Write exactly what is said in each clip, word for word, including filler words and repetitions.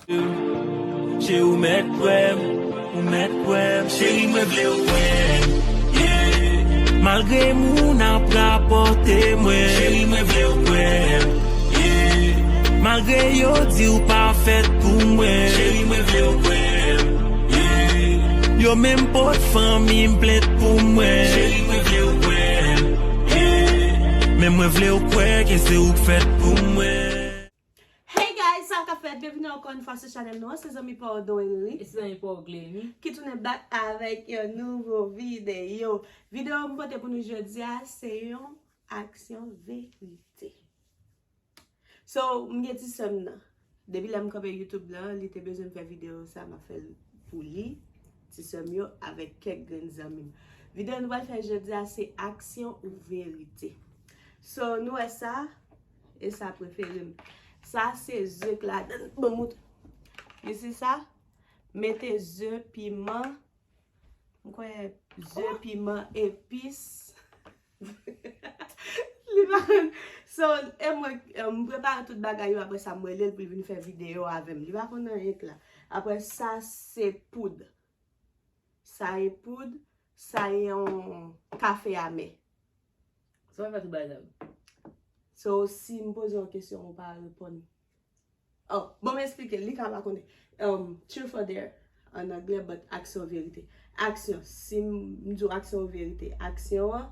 Cheri, ou mèt kwè m, ou mèt kwè m. Cheri, mwen vle w kwè m, yeah. Malgre moun ap rapòte mwen. Cheri, mwen vle w kwè m, yeah. Malgre yo di w pa fèt pou mwen. Cheri, mwen vle w kwè m, yeah. Yo menm pot fanmi m plent pou mwen. Cheri, mwen vle w kwè m, yeah. Men mwen vle w kwè ke se ou k fèt pou mwen. Hey guys, sa k ap fèt? Byenvini ankò yon fwa sou chanèl nou an. Se zanmi pa w Dowenly. E se zanmi pa w Glemy. Ki tounen back avèk yon nouvo videyo. Videyo m pote pou nou jodi a, se yon aksyon verite. So, m gen ti sè m nan. Depi lè m kanpe YouTube lan, li te bezwen m fè videyo sa, m ap fè l pou li, ti sè m yo, avèk kèk grenn zanmi m. Videyo nou pral fè jodi a, se aksyon ou verite. So, nou wè sa, e sa prefere m. Sa se ze k ladan l. Bon, mout. You see sa? Mete ze, piman. M kwè ze, piman, epis. Li pa konn. So, e mwen, eh, m prepare tout bagay yo, apre sa, m rele l pou l vin fè videyo avè m. Li pa konn anyen k la. Apre sa, se poud. Sa e poud, sa e yon kafe amè. Sa w fè tout bagay sa yo? So, si m poze w kesyon, ou pa reponn. Oh, bon, m eksplike l, li ka pa konnen. Um, truth or dare, an anglè, but aksyon verite. Aksyon, si m, m di w aksyon ou verite, aksyon an,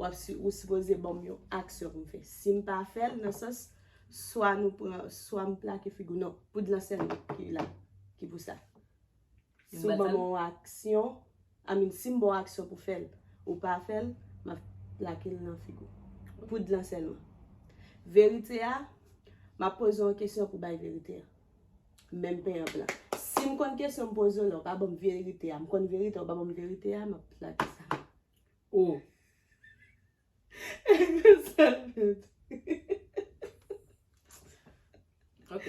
w ap si, ou sipoze ban m yon aksyon pou m fè. Si m pa fè l, nan sans, swa nou pran, swa m plake figi w. Non, poud lan sèlman ki la, ki pou sa. Si w ban m yon aksyon, I mean, si m ba w aksyon pou fè l, ou pa fè l, m ap plake l nan figi w. Poud lan sèlman. Verite a, m ap poze w yon kesyon pou bay verite a. Menm pen an blan. Si m konn kesyon m poze w la, ou pa ban m verite a. M konn verite a, ou pa ban m verite a, m ap plake sa. Oh. Ok.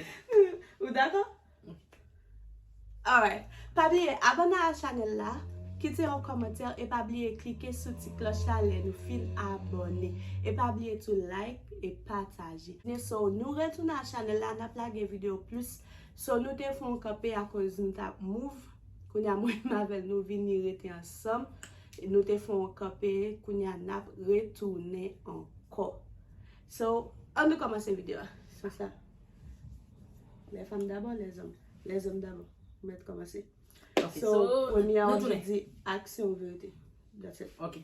Ou dakò? Alright. Pa bliye abòne a chanèl la, kite yon kòmantè e pa bliye klike sou ti klòch la lè nou fin abòne. E pa bliye tou like e pataje. So, nou retounen a chanèl la, n ap lage videyo plis. So, nou te fè yon kanpe akoz nou t ap move. Kounye a, mwen menm avè l, nou vini rete ansanm. Nou te fè yon kanpe, kounye a, n ap retounen ankò. So, ann nou kòmanse videyo a. Se sa. Les femmes d'abord, les hommes. Les hommes d'abord. Mèt kòmanse. Ok, so, so, premye a, nou ou di aksyon ou verite. That's it. Ok.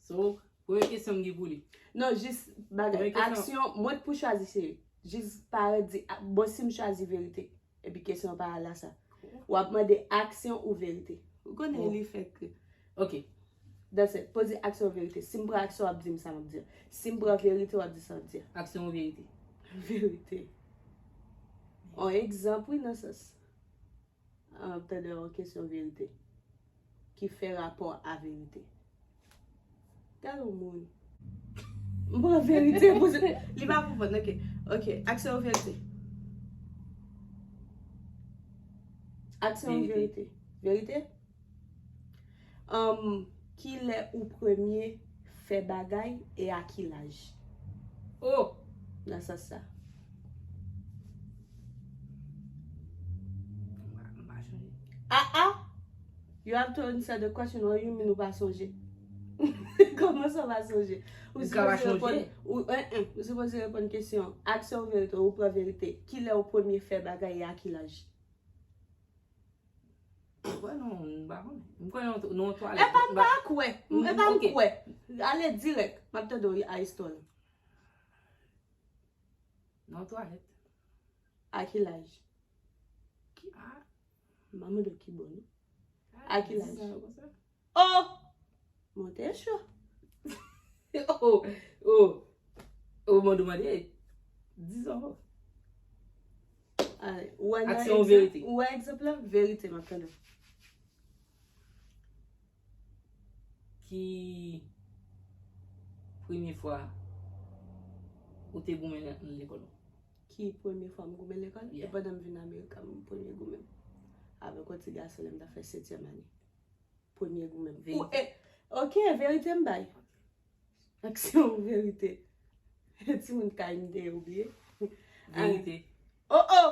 So, premye kesyon m gen pou li. Non, jis bagay. Premye kesyon. Aksyon, mwen k pou chwazi, cheri. Jis parèt di, a, bon, si m chwazi verite. Epi kesyon pa al la sa. W ap mande aksyon ou verite. Ou konnen li fèk. Ok. That's it. Poze aksyon ou verite. Si m pran aksyon, w ap di m sa m ap di. Si m pran verite, w ap di sa w ap di. Aksyon ou verite? Verite. On egzanp, wi, nan sans. An ap tande yon kesyon verite. Ki fè rapò a verite. Gade yon moun. M pran verite pou se, li pa konprann, ok. Ok, aksyon ou verite? Aksyon ou verite? Verite? Verite? Um, kilè ou premye fè bagay e a ki laj? Oh! Nan sans sa. M pa, m pa chanje. Ah, ah! You have to answer the question, what you mean ou pa sonje? Kòman sa w pa sonje? Ou sipoze reponn, ou, eh, eh, ou sipoze reponn kesyon. Aksyon ou verite, ou pran verite. Kilè ou premye fè bagay e a ki laj? Kwè non, m pa konnen. M kwè nan, nan twalèt. Epa m pa kwè. M, epa m kwè. Ale dirèk. M ap tande w a istwa la. Nan twalèt. A ki laj? Ki a? M pa mande w ki bò non. A ki laj? Oh! Mwen te cho. Oh, oh. Oh, mwen te mande. Dizon. Aksyon ou verite? Ou wè egzanp la? Verite, m ap tande. Ki premye fwa ou te goumen nan lekòl ou? Ki premye fwa m goumen lekòl? Yeah. E pandan m vin Amerik, m premye goumen avèk yon ti gason lè m t ap fè setyèm ane. Premye goumen. Verite. Ou, e, ok, verite m bay. Aksyon ou verite? Timoun kay m te oubliye. Verite. Oh, oh!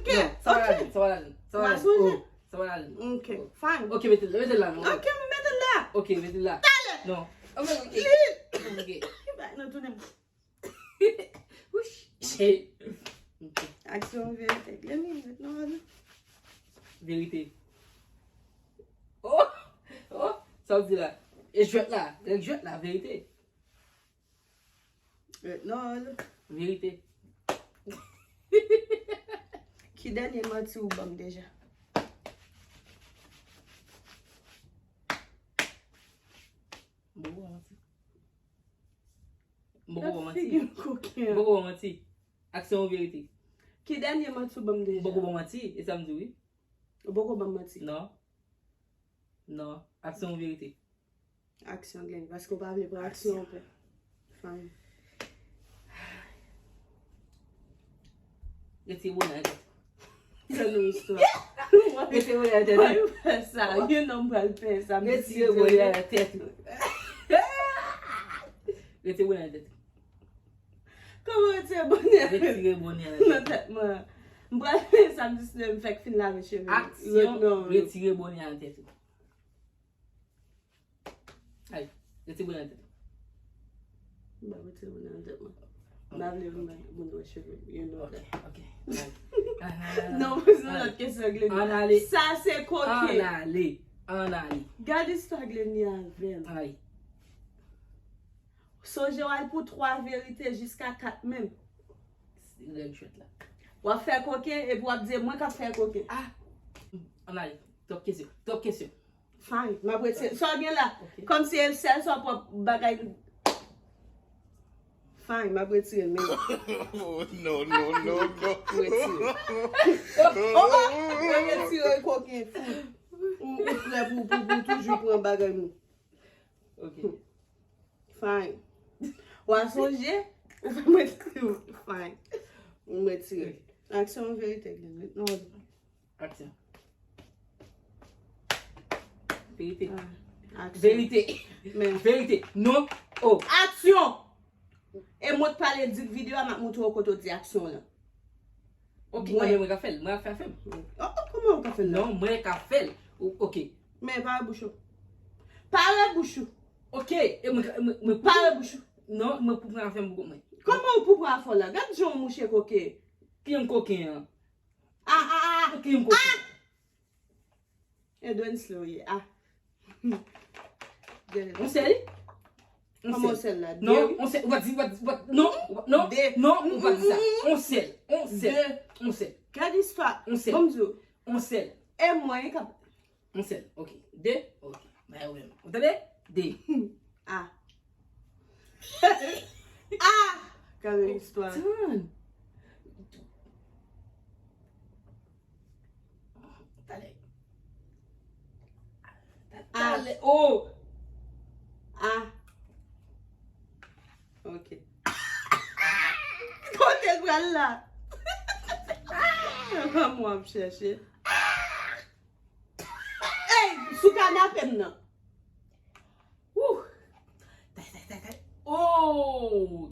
Ok, non, sa va la ok. Jèn, sa va la jèn. Sa va la jèn. Ou a sonje? Oh, sa va la jèn. Ok, fine. Ok, mete l, mete l la, non. Ok, mete l la. Ok, mete l la. Talè. Non. Ok, ok. Li. Ok. Li bay nan tounen m. Wouch. Ok. Aksyon verite. Glenny, non, non. Verite. Oh, oh, sa w di la? E jwèt la, e jwèt la, verite. Reginald. Verite. Ki dènye manti ou ban m deja? M poko ba w manti. M poko ba w manti. Gad figi koken an. M poko ba w manti. Aksyon ou verite? Ki dènye manti ou ban m deja? M poko ba w manti, e sa m di w wi. Ou poko ban m manti. Non. Non. Aksyon ou verite? Aksyon, Glenny, paske w pa vle pran aksyon, w pè. Fine. Retire bonè nan tèt ou. Fè nou istwa. Retire bonè nan tèt ou. Why ou fè sa? You know m pral fè sa, m Retire bonè nan tèt ou. Retire bonè nan tèt ou. Kòman retire bonè? Retire bonè nan tèt ou. Nan tèt mwen. M pral fè sa, m jis lè m fèk fin lave cheve m. Aksyon, non, non. Retire bonè nan tèt ou. Ay, retire bonè nan tèt ou. M pa retire bonè nan tèt mwen. M pa vle moun wè cheve m, you know that. Ok, ok. Ay. Non, poze yon lòt kesyon, Glenny. Ann ale. Sa se koke. Ann ale. Ann ale. Gad istwa Glenny avè m. Ay. Sonje w al pou twa verite jiska kat menm. Règ jwèt la. W ap fè koken epi w ap di mwen k ap fè koken. Ah! Ann ale. Twòp kesyon. Twòp kesyon. Fine, m ap retire. Sa w gen la? Ok. Kòmsi e sèl sa w pran bagay. Fine, m ap retire l, men. Oh, no, no, no, no. Retire. Oh, oh, oh, mwen retire koken fou. Ou, ou prè pou, pou, pou toujou pran bagay nou. Ok. Fine. W a sonje? Ou fè mwen retire. Fine. M retire. Aksyon, verite, Glenn. Non. Aksyon. Verite. Ah, aksyon. Verite. Men. Verite. Non. Oh. Aksyon! E mwen k pale di k videyo a, m ap montre w kote w di aksyon lan. Ok, mwen, mwen ka fè l. Mwen ka fè afè m. Oh, oh, kòman ou ka fè l la? Non, mwen ka fè l. O-, ok. Men pare bouch ou. Pare bouch ou. Ok, e mwen, mwen, mwen pare bouch ou. Non, mwen pou pran afè m pou kont mwen. Kòman ou pou pran afè w la? Gad jan w mouche koke. Ki yon koken an? Ah, ah, ah. Ki yon koken? Ah! Edwens li w ye. Ah. On sèl? On sèl. Kòman on sèl la? Non, on sèl. Ou pa di, ou pa di, ou pa, non, ou pa, non, de. Non, ou pa di sa. On sèl. On sèl. De. On sèl. Gad istwa. On sèl. Ban m di w. On sèl. E mwen k ap. On sèl. Ok. De. Ok. Bay ou menm. Ou tande? De. Ah. Ah! Gade istwa. Tann. Talè. Ah. Talè. Oh! Ah. Ok. Kote l pral la? Mwen ap chèche. Ey, sou kanape m nan. Wouh! Tay, tay, tay, tay. Oh!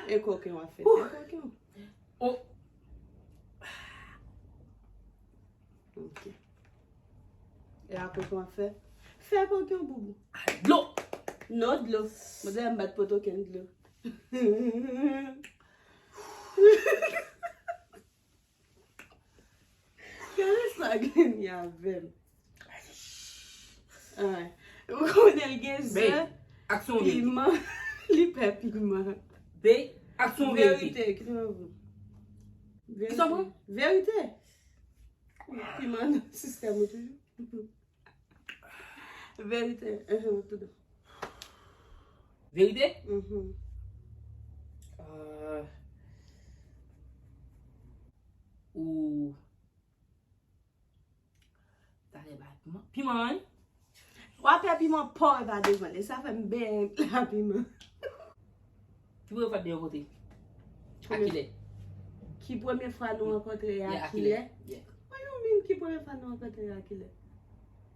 E koken w ap fè, fè koken w. Oh! Ok. E a koken w ap fè? Fè koken w, boubou. Dlo! Non, dlo. Mwen te m bat potoken dlo. Gade sa Glenny avè m. Ay. Ou konnen l gen zè, aksyon, verite, piman, li pè piman. Be, aksyon, verite. Verite, ki te nan vou? Ki sa, mwen? Verite. Piman nan sistèm ou toujou. Verite. Ehn, tout bon. Verite? Mhm. Euh, ou talè bay piman. Piman, wi. W ap fè piman pa w e pa devan l. E sa fè m benyen la piman. Ki premye fwa deyò kote? A kilè? Ki premye fwa nou rankontre a kilè? Yeah, a kilè? Yeah. Mwen yon moun ki premye fwa nou rankontre a kilè?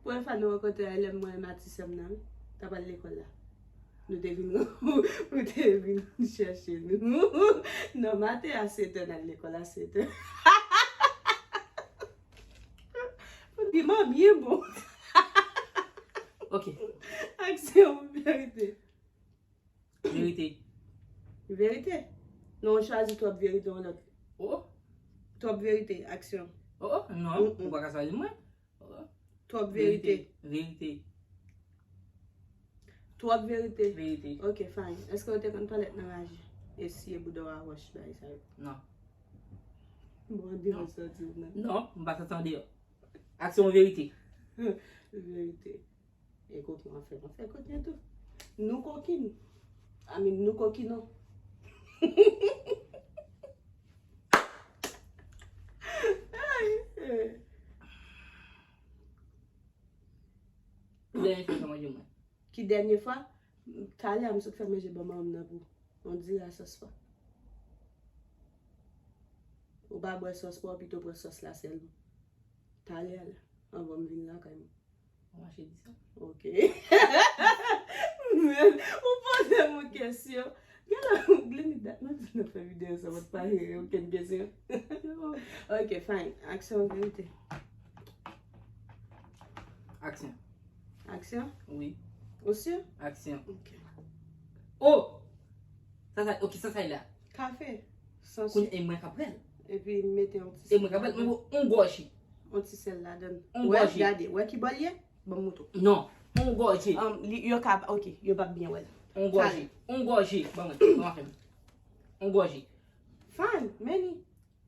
Premye fwa nou rankontre a lè mwen e Matisèm nan, wi. T ap al lekòl la. Nou te vin, nou te vin chèche nou. Non, maten a sèt è, n al lekòl a sèt è. Piman byen bon. Ok. Aksyon, verite. Verite. Verite. Non, w chwazi twòp verite yon lòt. Oh. Twòp verite, aksyon. Oh, oh, non, mm, mm, ou pa ka chwazi mwen. Oh. Twòp verite. Verite. Verite. Twòp verite. Verite. Ok, fine. Èske w te konn twalèt nan raje? Esiye bouda w a wòch bagay sa yo. Non. Bon, an deyò sòti w nan. Non, m pa sòti an deyò. Aksyon, verite. Verite. E koken w ap fè, w ap fè koken tou. Nou kokin. I mean, nou kokinon. Ay, eh. Ki dènye fwa w fè manje mwen? Ki dènye fwa? Talè a m sot fè manje ban manman m nan pou. On dira sòs pa. Ou pa bwè sòs pa, ou pito pran sòs la sèlman. Talè a la, anvan m vin lakay mwen. Ou mache di sa? Ok. Men, ou poze m yon kesyon. Gade, Glenny, dat mwen di nou fè videyo sa, mwen pa jere okenn kesyon. Ok, fine. Aksyon, verite. Aksyon. Aksyon? Wi. Ou si? Aksyon. Ok. Oh! Sa, sa, ok, sa, sa, la. Kafe. San sik. Kounye a, e mwen k ap pran l. Epi mete yon ti sèl ladan. E mwen k ap pran l, mwen bo yon gòje. Yon ti sèl ladan. Yon gòje. Wè, gade, wè ki bò l ye? Ban m montre w. Non, yon gòje. Um, li, yo ka, ok, yo p ap byen wè l. Yon gòje. Yon gòje. Ban mwen, ban mwen fè m. Yon gòje. Fine, men li.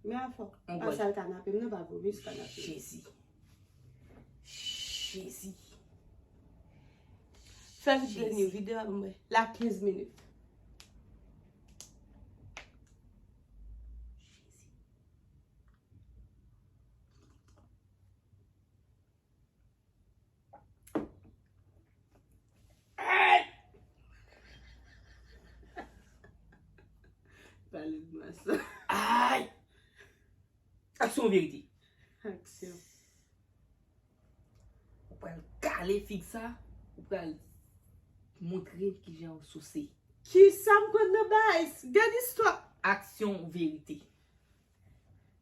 Men afè w. Yon gòje. Pasal kanape m nan pa vomi sou kanape m. Jezi. Jezi. Fè vit, Glenny, videyo a ban mwen. La kenz minit. Pale de masa. Ay! Aksyon, verite? Aksyon. Ou pral kale fig sa, ou pral montre kijan ou souse. Kisa m konn nan bagay? Gad istwa. Aksyon, verite?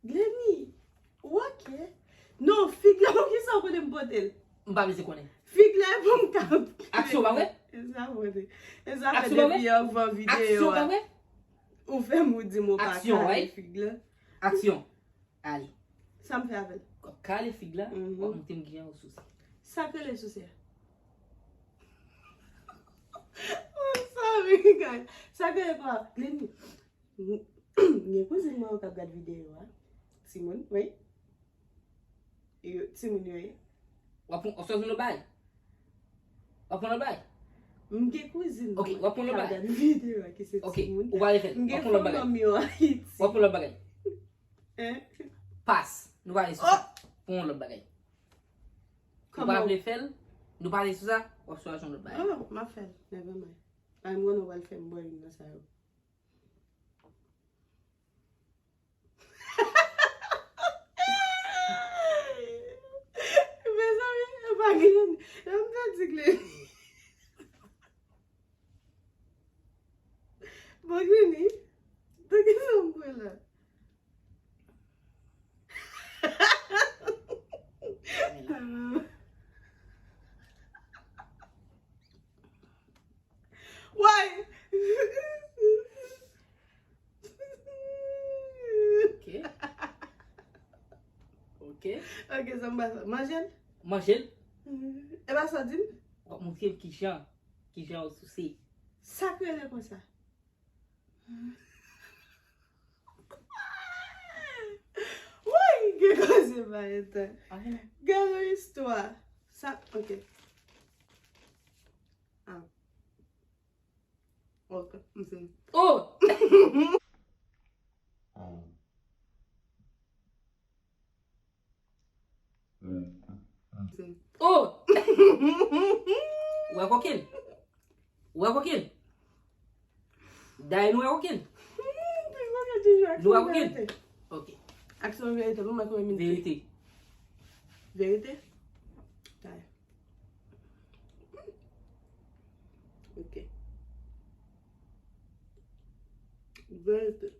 Glenny, ou ok? Non, fig la, poukisa ou konnen m pote l? M pa bezwen konnen. Fig la, e pou m ka. Aksyon, pa vre? E sa vre. E sa fè depi anvan videyo a. Aksyon, pa vre? Ou fè m ou di m ou pa kale fig la. Aksyon. Ale. Sa m fè avè l? W ap kale fig la, w ap montre m kijan ou souse. Sa k rele souse a? Oh, sorry, guys. Sa k rele kwa? Glenny. M gen kouzin mwen yo k ap gad videyo a. Timoun, wi. Yo, timoun yo ye. W ap pran, w ap sòti nan bay. W ap pran nan bay. M gen kouzin Ok, w ap pran lòt k ap bagay. gade videyo a ki se Ok, timoun. ou pa vle fè l. M W ap gen pran lòt fanm bagay. manmi yo Ayiti. W ap pran lòt bagay. Hein? Pas. Nou pa ale sou sa. Pran yon lòt bagay. Ou pa Kòman? Vle fè l, nou pa ale sou sa, w ap chwazi yon lòt bagay. Oh, m ap fè l. Never mind. I'm gonna well fè m boring nan sa yo. Mezanmi, e pa Gleni. Yo m pèdi Gleni. Bon, Gleni, pou ki sa m pran la? Why? Ok. Ok. Ok, sa m pa sa. Manje l? Manje l. E pa sa w di m? W ap montre m kijan, kijan w souse. Sa k rele konsa? Woy, gen koze pa etan. Gade yon istwa. Sa, ok. Ah. Ok, m fini. Oh! M fini. Oh! Ou wè koken? Ou wè koken? Dayè nou wè koken? Nou wè koken? Ok. Aksyon verite, pou mwen konbyen minit? Verite. Verite? Dayè. Ok. Verite.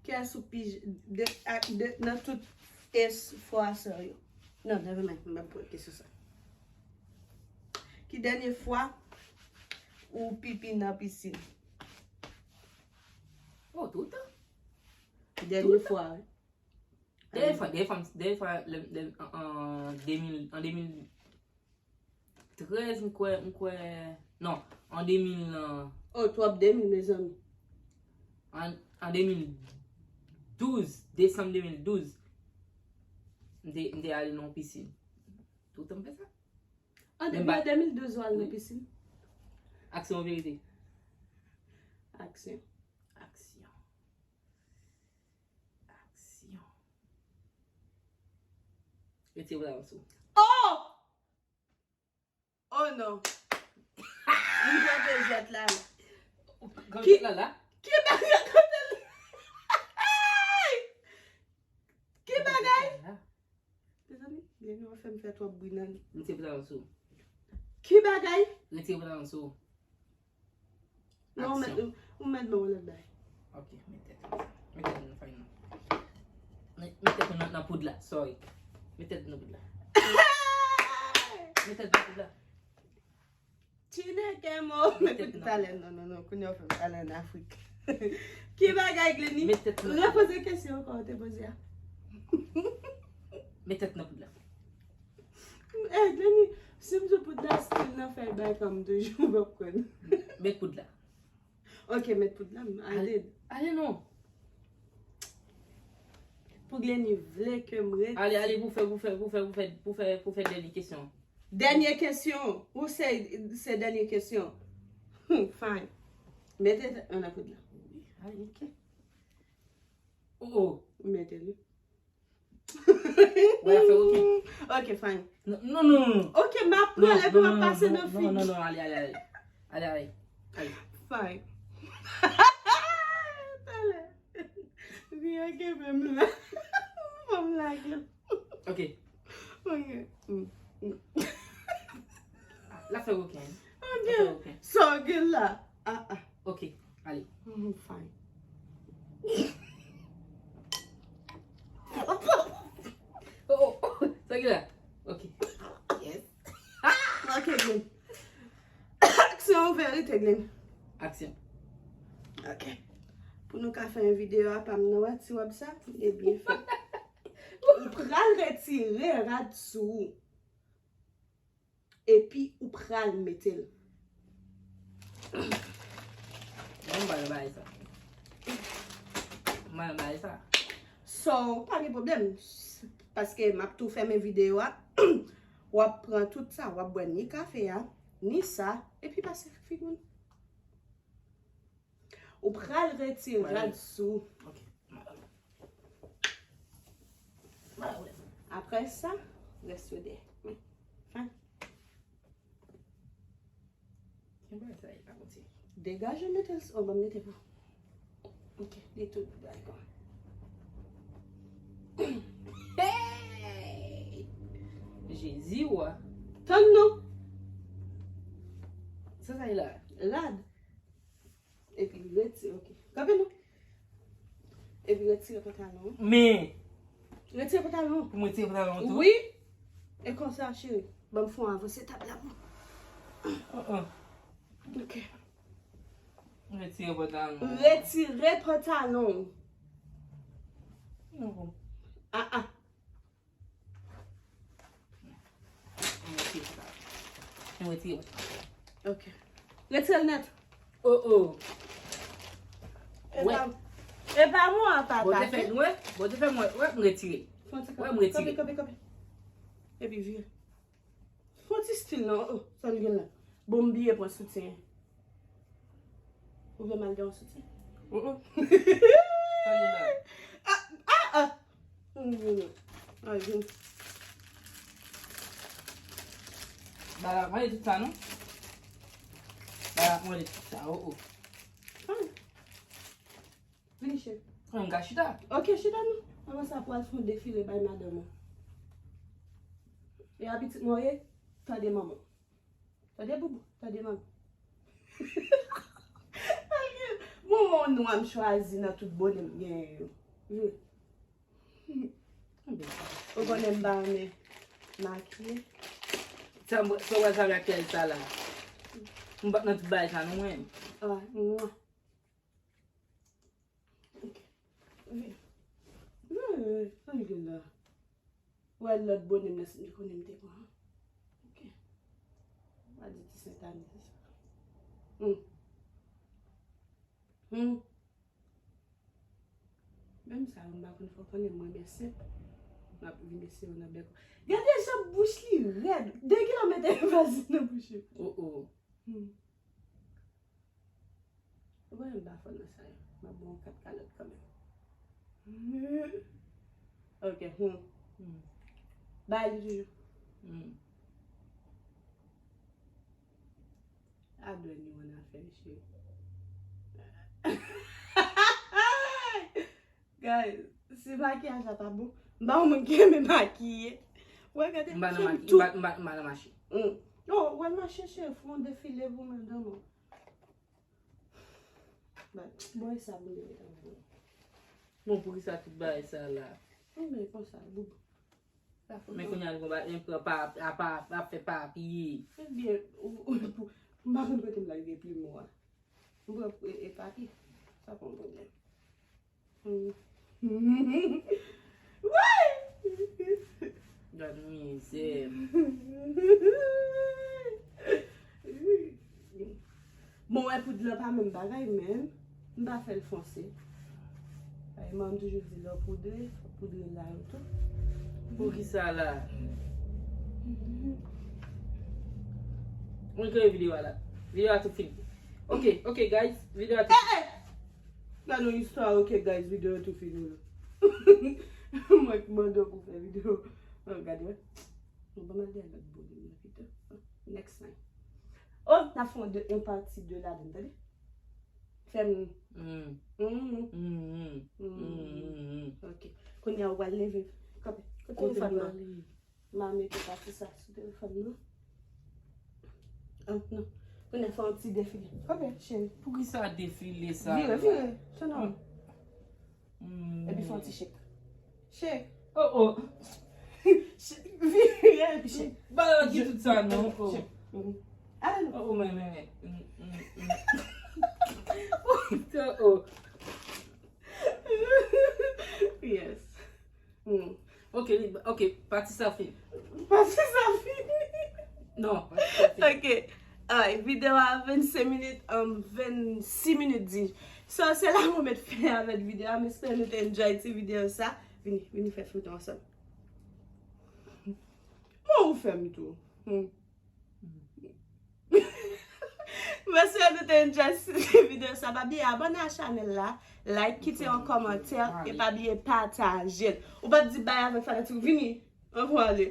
Kiyès ou pi de, a, de, nan tout es fwa sè yo? Non, never mind, m pa poze kesyon sa. Ki dènye fwa ou pipi nan pisin? Oh, toutan. Dènye fwa, wi. Dènye fwa, dènye fwa, dènye fwa, lè, lè, an, an de mil, an de mil trèz, m kwè, m kwè, non, an de mil, euh, Oh, twòp de mil, mezanmi. An, an de mil douz, desanm de mil douz, m te, m te ale nan yon pisin. Toutan m fè sa. An Men depi ba- an de mil douz ou al nan pisin? Aksyon verite? Aksyon. Aksyon. Aksyon. Retire bra w sou. Oh! Oh non. M pran jwèt la. Ki la la? Ki bagay kote l? Ki bagay? Mezanmi, Gleni ap fè m fè twòp bri nan li. Retire bra w sou. Ki bagay? Retire bra w sou. Non, ou mèt, Aksyon. Ou mèt ban w lòt bagay. Ok, met tèt nou. Met tèt nou nan fay nou. Met, met tèt nou nan, nan poud la, sorry. Met tèt nou nan poud la. Met tèt nou nan poud la. Chineke mo. Mete talè, non, non, non, kounye a w fè m pale an Afrik. Ki bagay, Gleni? Met tèt nou. Repoze kesyon ankò ou te poze a. Met tèt nan poud la. Eh, Gleni, si m di w poud la stil nan fèy bay kòm toujou, w p ap konn. Met poud la. Ok, met poud la, m I did. Ale non. Pou Gleni vle ke m ret. Ale, ale, pou fè, pou fè, pou fè, pou fè, pou fè, pou fè dènye kesyon. Dènye kesyon. Ou se, se dènye kesyon. Hmm, fine. Mete an nan poud la. Ale, ok. Oh, oh. Mete li. Wè, fè ok. Ok, fine. Non, non, non, non. Ok, m ap pran l epi m ap pase nan figi. Non, non, non, ale, ale, ale. Ale, ale. Ale. Fine. Talè. Vin, ok, menm la. Fò m lage. Ok. Ok. Mm, mm. La fè ok. Ok. La fè ok. Sa w gen la? Ah, ah. Ok, ale. Mm, fine. Oh, oh, oh. Sa ki la? Ok. Yes. Ok, Glenn. Aksyon ou verite, Glenn? Aksyon. Ok. Pou nou ka fè yon videyo apa m nan, wè ti wòb sa, li byen fèt. Ou pral retire rad sou ou. Epi ou pral mete l. Mwen m pa nan bagay sa. M pa nan bagay sa. So, pa gen pwoblèm. Paske m ap tou fèmen videyo a. W ap pran tout sa, w ap bwè ni kafe a, ni sa, epi pase figi w. Ou pral retire rad sou. Ok. Apre sa, rès yo dèyè. Fen. Degaje, mete l, oh, ban m mete pou. Ok, li tout bagay kon. Hey! Jezi, wa. Tann non. Sa sa ye la? Rad. Epi retire, ok. Kanpe non. Epi retire pantalon an. Men. Retire pantalon an. Pou mwen retire pantalon an tou? Wi. E konsa, cheri. Ban m fè yon avanse tab la pou. Uh-uh. Ok. Retire pantalon an. Retire pantalon. Non. Ah, ah. Mwen retire pantalon. Mwen retire pantalon. Ok. Retire l nèt. Oh, oh. E pa, e pa mwen, papa. Bon, te fè, wè, bon, te fè mwen, wè, mwen retire. Wè, mwen retire. Kanpe, kanpe, kanpe. Epi vire. Fon ti stil non, oh, sa n gen la. Bon, m bliye pran soutyen. Ou vle m al gen yon soutyen? Oh, oh. Sa n gen la? Ah, ah, ah. Mm, mm. Ay, vin. Bala, mwen tout sa, non? Bala, mwen tout sa, oh, oh. Ah. Vini, cheri. Mwen ka chita. Ok, chita non. Apre sa, pou al fè yon defile bay madanm ou. E a pitit mwen ye, tande manman. Tande boubou, tande manman. Bon, yon nwa m chwazi nan tout bonè m genyen yo. Vre. Ou konnen m pa renmen makiye. Sa m, sa w wè sa makyaj sa la. M pa t nan tout bagay sa non mwen. Ah, mwa. Ok. Vin. Vin, vin, vin la. Wè lòt bonè m nan, si m te konnen m te pran. Ok. Pa di ti Sentaniz. Hmm. Hmm. Menm sa, m pa konn fè w konnen mwen, men senp. M ap vin eseye w nan bèk ou. Gade jan bouch li rèd. De kilomèt e vazi nan bouch ou. Oh, oh. Hmm. Ou konnen m pa fò nan sa yo. M ap ba w kat kalòt kanmenm. Ok, hmm. Hmm. Bay li toujou. Hmm. Adwè ni w nan afè, mesye. Guys, si makiyaj la pa bon, m pa yon moun ki renmen makiye. Wè, gade, m pa nan maki-, m pa, m pa, m pa nan mache. Mm. Oh, wè, mache, cheri, fè yon defile pou madanm ou. Bon, e sa pou nou mete anvan. Bon, poukisa tout bagay sa la? Anben, konsa, boubou. Men kounye a, nou konn pa, pa, pa, pa fè papye. Ebyen, ou, ou, pou, m pa konn kote m lage plim ou a. M pran e, e papye. Sa pa yon pwoblèm. Woy! Gad mizè. Bon, wè poud lan pa menm bagay, men m pa fè l fonse. Ay, manman m toujou di lè w poudre, fò w poudre la yo tou. Poukisa la? Mwen kite videyo a la. Videyo a tou fini. Ok, ok, guys, videyo a tou fini. Eh, eh! Gade yon istwa, ok, guys, videyo tou fini la. Mwen ki mande w pou fè videyo. Oh, gade, wè. Bon, ban m al dèyè lòt bò de mwen pito. Next time. Oh, n ap fè yon de, yon pati de ladann, tande? Fè m. Mm. Mm. Mm. Mm. Ok. Kounye a, ou pral leve. Kanpe. Kote telefòn nan? M a mete pati sa sou telefòn nan. Ah, non. Kounye a, fè yon ti defile. Kanpe, cheri. Poukisa defile sa? Vire, vire. Tonton. Mm. Epi fè yon ti shake. Shake. Oh, oh. Vire epi shake. Ba yo di tout sa, non. Oh. Shake. Mm. Ale, non. Oh, oh, men, men, men. Mm, mm, mm. Oh, oh. Yes. Mm. Ok, li, ok, pati sa fini. Pati sa fini. Non, pati sa fini. Ok. Ay, videyo a vennsenk minit, um, vennsis minit di. So, se la mwen met fen avèk videyo a. M espere nou te enjoy ti videyo sa. Vini, vini fè foto ansanm. Mwen ou fè m tou. Hmm. Mesye, nou te enjoy videyo sa. Pa bliye abòne a chanèl la, like, kite yon kòmantè, e pa bliye pataje l. Ou p ap di bay avèk fanatik ou. Vini, ann pran ale.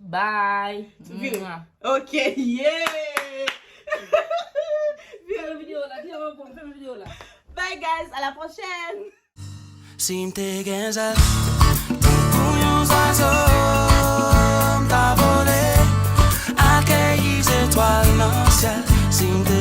Bye. Vini. Mwah. Ok, yeah! Fèmen videyo la, di avan pou m fèmen videyo la. Bye guys, à la prochaine! Si m te gen zèl, tankou yon zwazo, m ta vole, akeyi zetwal nan syèl. Si m te